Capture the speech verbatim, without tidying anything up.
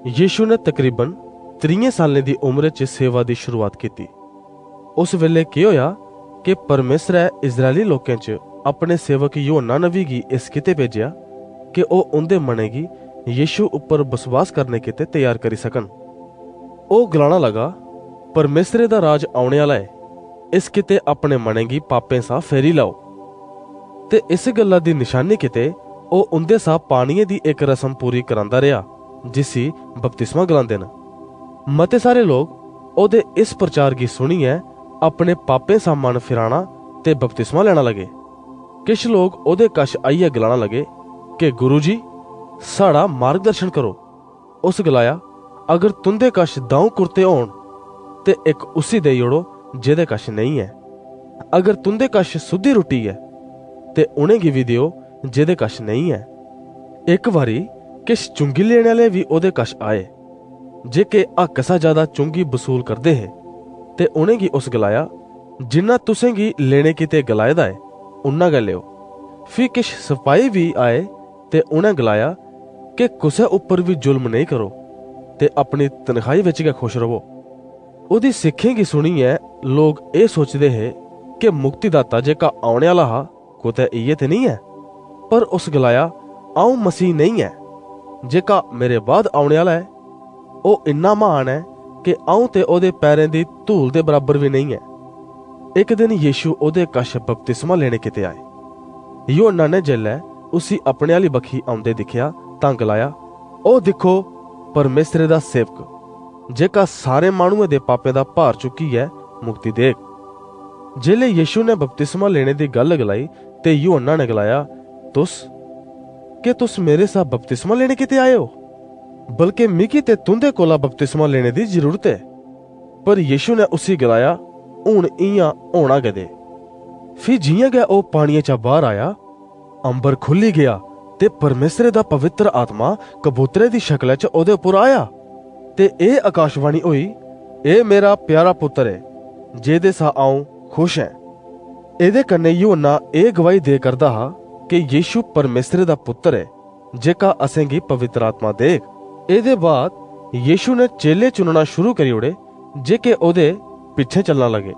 यीशु ने तकरीबन त्रीहें सालें दी उम्र च सेवा दी शुरुआत कीती। उस बेले केह् होया कि परमेसरै इस्राएली लोकें च अपने सेवक यूहन्ना नबी गी इस कीते भेजेआ कि ओह् उंदे मनें गी यीशु उप्पर बसवास करने कीते त्यार करी सकन। ओह् गलाना लगा, "परमेसरे दा राज औने आह्ला ऐ, इस कीते अपने मनें गी पापें सा फेरी लैओ।" ते इस गल्ला दी नशानी कीते ओह् उंदे सा पानिये दी इक रस्म पूरी करांदा रेहा, जिसी बपतिस्मा गलांदे न। मते सारे लोक ओह्दे इस प्रचार गी सुनियै अपने पापें सा मन फिराना ते बपतिस्मा लैना लगे। किश लोक ओह्दे कश आइयै गलाना लगे कि "गुरु जी, साढ़ा मार्गदर्शन करो।" उस गलाया, "अगर तुंदे कश द'ऊं कुर्ते होन ते इक उसी देई ओड़ो जेह्दे कश नेईं ऐ। अगर तुंदे कश सुद्धी रुट्टी ऐ ते उ'नेंगी बी देओ जेह्दे कश नेईं ऐ।" इक बारी किश चुंगी लेने आह्ले बी ओह्दे कश आए, जेह्के हक्क सा ज्यादा चुंगी बसूल करदे हे, ते उ'नेंगी उस गलाया, "जिन्ना तुसेंगी लेने कीते गलाए दा ऐ, उन्ना गै लेओ।" फ्ही किश सपाही बी आए ते उ'नें गलाया कि "कुसै उप्पर बी जुल्म नेईं करो ते अपनी तनखाही बिच गै खुश रवो।" ओह्दी सिक्खें गी सुनियै लोक एह् सोचदे हे कि मुक्तिदाता जेह्का औने आह्ला हा, कुतै इ'यै ते नेईं ऐ? पर उस गलाया, "अ'ऊं मसीह नेईं ऐ, जेह्का मेरे बाद औने आह्ला ऐ, ओह् इन्ना म्हान ऐ कि अ'ऊं ते ओह्दे पैरें दी धूल दे बराबर बी नेईं ऐ।" इक दिन यीशु ओह्दे कश बपतिस्मा लेने कीते आए। यूहन्ना ने जेल्लै उसी अपने आह्ली बक्खी औंदे दिक्खेआ, तां गलाया, "ओह् दिक्खो, परमेसरे दा सेवक, जेह्का सारे माह्नुएं दे पापें दा भार चुक्कियै मुक्ति देग।" जेल्लै यीशु ने बपतिस्मा लेने दी गल्ल गलाई, ते यूहन्ना ने गलाया, "तुस, के तुस मेरे सा बपतिस्मा लेने कीते आए ओ? बल्के मिगी ते तुंदे कोला बपतिस्मा लेने दी जरूरत ऐ।" पर यीशु ने उसी गलाया, "हुन इ'यां होना गै दे।" फ्ही जि'यां गै ओह् पानिये चा बाह्र आया, अंबर खु'ल्ली गेआ ते परमेसरे दा पवित्र आत्मा कबूतरै दी शकलै च ओह्दे उप्पर आया। ते एह् आकाशवाणी होई, "एह् मेरा प्यारा पुत्तर ऐ, जेह्दे सा अ'ऊं खुश ऐं।" एह्दे कन्नै यूहन्ना एह् गवाही दे करदा हा कि यीशु परमेसरे दा पुत्तर ऐ, जेह्का असेंगी पवित्र आत्मा देग। एह्दे बाद यीशु ने चेले चुनना शुरू करी ओड़े, जेह्के ओह्दे पिच्छें चलना लगे।